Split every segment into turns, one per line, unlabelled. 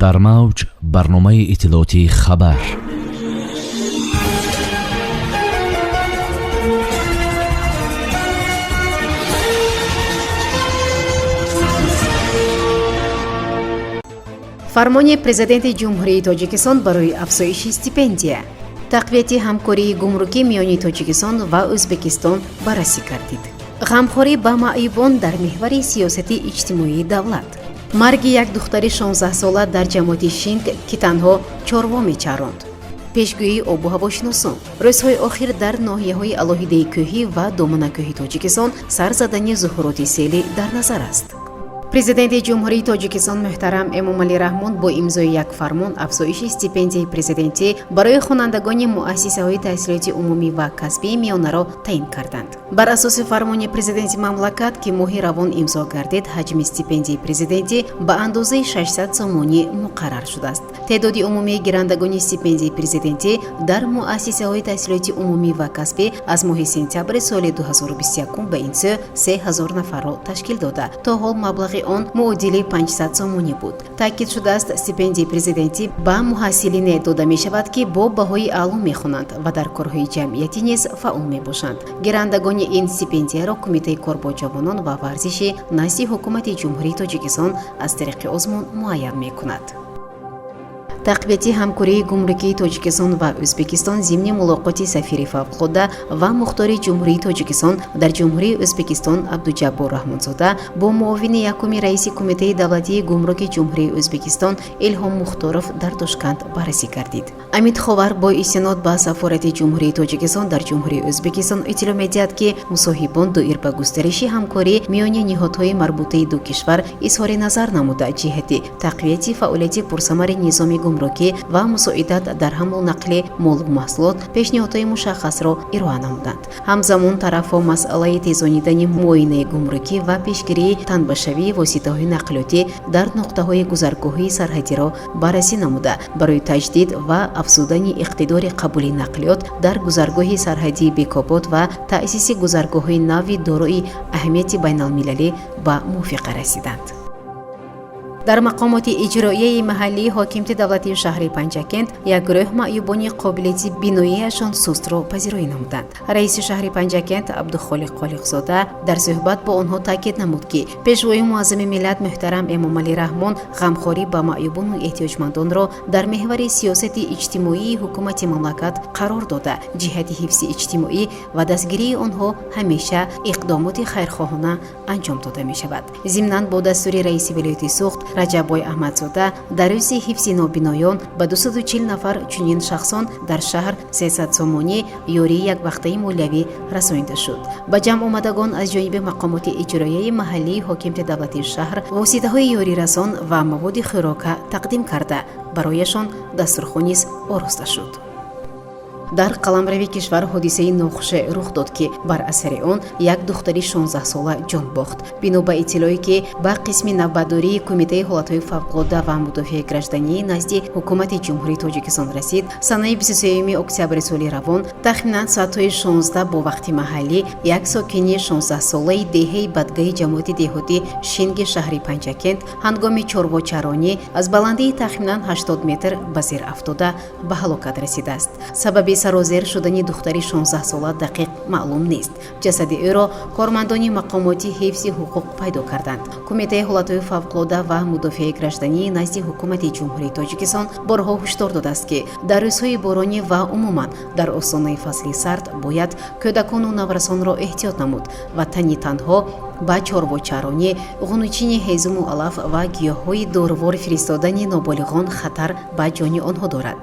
Дар мавҷ барномаи иттилоотии «Хабар».
Фармони Президенти Ҷумҳурии Тоҷикистон барои афзоиши стипендия, тақвияти ҳамкории гумрукӣ миёни Тоҷикистон ва Ӯзбекистон баррасӣ гардид. Ғамхорӣ ба маъюбон дар меҳвари сиёсати иҷтимоии давлат. Марги як духтари 16сола дар ҷамоати Шинг, ки танҳо чорво мечаронд. Пешгӯии обу ҳавошиносон: рӯзҳои охир дар ноҳияҳои алоҳидаи кӯҳӣ ва доманакӯҳи Тоҷикистон сар задани зуҳуроти селӣ дар назар аст. Президенти Ҷумҳурии Тоҷикистон муҳтарам Эмомалӣ Раҳмон бо имзои як фармон афзоиши стипендияи президентӣ барои хонандагони муассисаҳои таҳсилоти умумӣ ва касбии миёнаро таъин карданд. Бар асоси фармони президенти мамлакат, ки моҳи равон имзо гардид, ҳаҷми стипендияи президентӣ ба андозаи 600 сомонӣ муқаррар шудааст. Теъдоди умумии гирандагони стипендияи президентӣ дар муассисаҳои таҳсилоти умумӣ ва касбӣ аз моҳи сентябри соли 2021 ба ин сӯ 3000 нафарро ташкил дода, то ҳол маблағи он муодили 500 сомонӣ буд. Таъкид шудааст, стипендияи президентӣ ба муҳассилине дода мешавад, ки бо баҳои аъло мехонанд ва дар корҳои ҷамъиятӣ низ фаъол мебошанд. Гирандагони ин стипендияро Кумитаи кор бо ҷавонон ва варзиши назди Ҳукумати Ҷумҳурии Тоҷикистон аз тариқи озмун муайян мекунад. Тақвияти ҳамкории гумрукии Тоҷикистон ва Ӯзбекистон зимни мулоқоти сафири фавқулода ва мухтори Ҷумҳурии Тоҷикистон дар Ҷумҳурии Ӯзбекистон Абдуҷаббор Раҳмонзода бо муовини якуми раиси Кумитаи давлатии гумруки Ҷумҳурии Ӯзбекистон Илҳом Мухторов дар Тошканд баррасӣ гардид. Амид Ховар бо истинод ба сафорати Ҷумҳурии Тоҷикистон дар Ҷумҳурии Ӯзбекистон иттилоъ медиҳад, ки мусоҳибон доир ба густариши ҳамкорӣ миёни ниҳодҳои марбутаи ду кишвар изҳори назар намуда, ҷиҳати тақвияти фаъолияти пурсамари низоми гумрукӣ ва мусоидат дар ҳамлу нақли молу маҳсулот пешниҳодҳои мушаххасро ироа намуданд. Ҳамзамон тарафҳо масъалаи тезонидани муоинаи гумрукӣ ва пешгирии танбашавии воситаҳои нақлиётӣ дар нуқтаҳои гузаргоҳии сарҳадиро баррасӣ намуда, барои таҷдид ва афзудани иқтидори қабули нақлиёт дар гузаргоҳи сарҳадии Бекобод ва таъсиси гузаргоҳҳои нави дорои аҳамияти байналмилалӣ ба мувофиқа расиданд. Дар мақомоти иҷроияи маҳаллии ҳокимияти давлатии шаҳри Панҷакент як гурӯҳ маъюбони қобилияти биноияшон сустро пазироӣ намуданд. Раиси шаҳри Панҷакент Абдухолиқ Холиқзода дар суҳбат бо онҳо таъкид намуд, ки Пешвои муаззами миллат муҳтарам Эмомалӣ Раҳмон ғамхорӣ ба маъюбону эҳтиёҷмандонро дар меҳвари сиёсати иҷтимоии ҳукумати мамлакат қарор дода, ҷиҳати ҳифзи иҷтимоӣ ва дастгирии онҳо ҳамеша иқдомоти хайрхоҳона анҷом дода мешавад. Зимнан, бо дастури раиси вилояти Суғд Раҷаббой Аҳмадзода дар рӯзи ҳифзи нобиноён ба 240 нафар чунин шахсон дар шаҳр 300 сомонӣ ёрии яквақтаи молиявӣ расонида шуд. Ба ҷамъ омадагон аз ҷониби мақомоти иҷроияи маҳаллии ҳокимияти давлатии шаҳр воситаҳои ёрирасон ва маводи хӯрока тақдим карда, барояшон дастурхон низ ороста шуд. Дар қаламрави кишвар ҳодисаи нохуше рух дод, ки бар асари он як духтари 16сола ҷон бохт. Бино ба иттилое, ки ба қисми навбатдории Кумитаи ҳолатҳои фавқулодда ва мудофиаи граждании назди Ҳукумати Ҷумҳурии Тоҷикистон расид, санаи 23 октябри соли равон тахминан соатҳои 16 бо вақти маҳаллӣ як сокини 16солаи деҳаи Бадгаи ҷамоати деҳоти Шинги шаҳри Панҷакент ҳангоми чорвочаронӣ аз баландии тахминан 80 метр ба зер афтода, ба ҳалокат расидааст. Сабаби сарозер шудани духтари 16сола дақиқ маълум нест. Ҷасади ӯро кормандони мақомоти ҳифзи ҳуқуқ пайдо карданд. Кумитаи ҳолатҳои фавқулодда ва мудофиаи граждании назди Ҳукумати Ҷумҳурии Тоҷикистон борҳо ҳушдор додааст, ки дар рӯзҳои боронӣ ва умуман дар остонаи фасли сард бояд кӯдакону наврасонро эҳтиёт намуд ва тани танҳо ба чорвочаронӣ, ғунучини ҳезуму алаф ва гиёҳҳои дорувор фиристодани ноболиғон хатар ба ҷони онҳо дорад.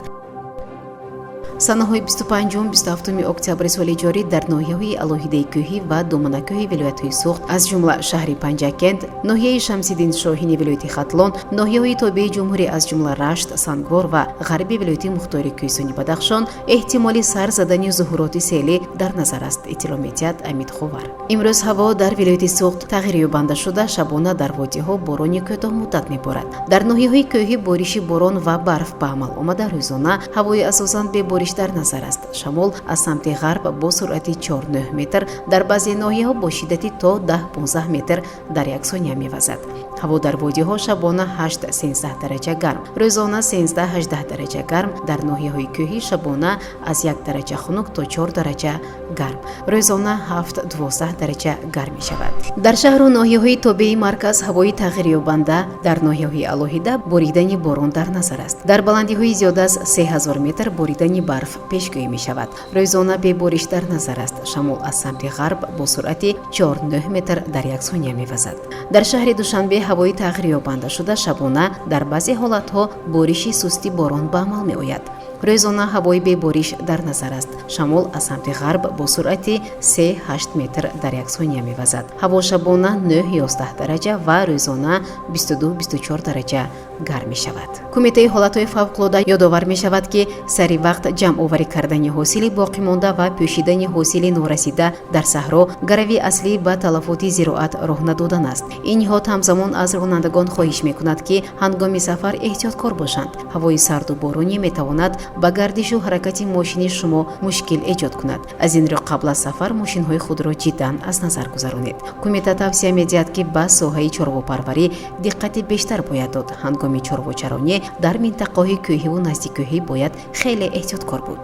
Санаҳои 25-27 октябри соли ҷорӣ дар ноҳияҳои алоҳидаи кӯҳӣ ва доманакӯҳи вилоятҳои Суғд, аз ҷумла шаҳри Панҷакент, ноҳияи Шамсиддин Шоҳини вилояти Хатлон, ноҳияҳои тобеи ҷумҳурӣ, аз ҷумла Рашт, Сангвор ва ғарби вилояти мухтори Кӯҳистони Бадахшон эҳтимоли сар задани зуҳуроти селӣ дар назар аст, иттилоъ медиҳад Амид Ховар. Имрӯз ҳаво дар вилояти Суғд тағйирёбанда шуда, шабона дар водиҳо борони кӯтоҳмуддат меборад. Дар ноҳияҳои кӯҳӣ бориши борон ва барф ба амал омада, рӯзона ҳавои асосан бебориш дар назар аст. Шамол аз самти ғарб бо суръати 4-9 метр, дар баъзе ноҳияҳо бо шиддати то 10-15 метр дар як сония мевазад. Ҳаво дар водиҳо шабона 8-13 дараҷа гарм, рӯзона 13-18 дараҷа гарм. Дар ноҳияҳои кӯҳӣ шабона аз 1 дараҷа хунук то 4 дараҷа гарм, рӯзона 7-12 дараҷа гарм мешавад. Дар шаҳру ноҳияҳои тобеи марказ ҳавои тағйирёбанда, дар ноҳияҳои алоҳида боридани борон дар назар аст. Дар баландиҳои зиёда аз 3000 метр боридани барф пешгӯӣ мешавад. Рӯзона бебориш дар назар аст. Шамол аз самти ғарб бо суръати 4-9 метр дар як сония мевазад. Дар шаҳри Душанбе ҳавои тағйирёбанда шуда, шабона дар баъзе ҳолатҳо бориши сусти борон ба амал меояд. Рӯзона ҳавои бебориш дар назар аст. Шамол аз самти ғарб бо суръати 3-8 метр дар як сония мевазад. Ҳаво шабона 9-11 дараҷа ва рӯзона 22-24 дараҷа гарм мешавад. Кумитаи ҳолатҳои фавқулода ёдовар мешавад, ки сари вақт ҷамъоварӣ кардани ҳосили боқимонда ва пӯшидани ҳосили норасида дар саҳро гарави аслӣ ба талафоти зироат роҳ надодан аст. Ин ниҳод ҳамзамон аз ронандагон хоҳиш мекунад, ки ҳангоми сафар эҳтиёткор бошанд. Ҳавои сарду боронӣ метавонад ба гардишу ҳаракати мошини шумо мушкил эҷод кунад. Аз ин рӯ қабл аз сафар мошинҳои худро ҷиддан аз назар гузаронед. Кумита тавсия медиҳад, ки ба соҳаи чорвопарварӣ диққати бештар бояд дод. Ҳангоми чорвочаронӣ дар минтақаҳои кӯҳиву наздиккӯҳӣ бояд хеле эҳтиёткор буд.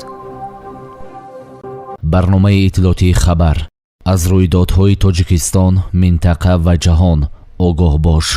Барномаи иттилоотии «Хабар». Аз рӯйдодҳои Тоҷикистон, минтақа ва ҷаҳон огоҳ бош.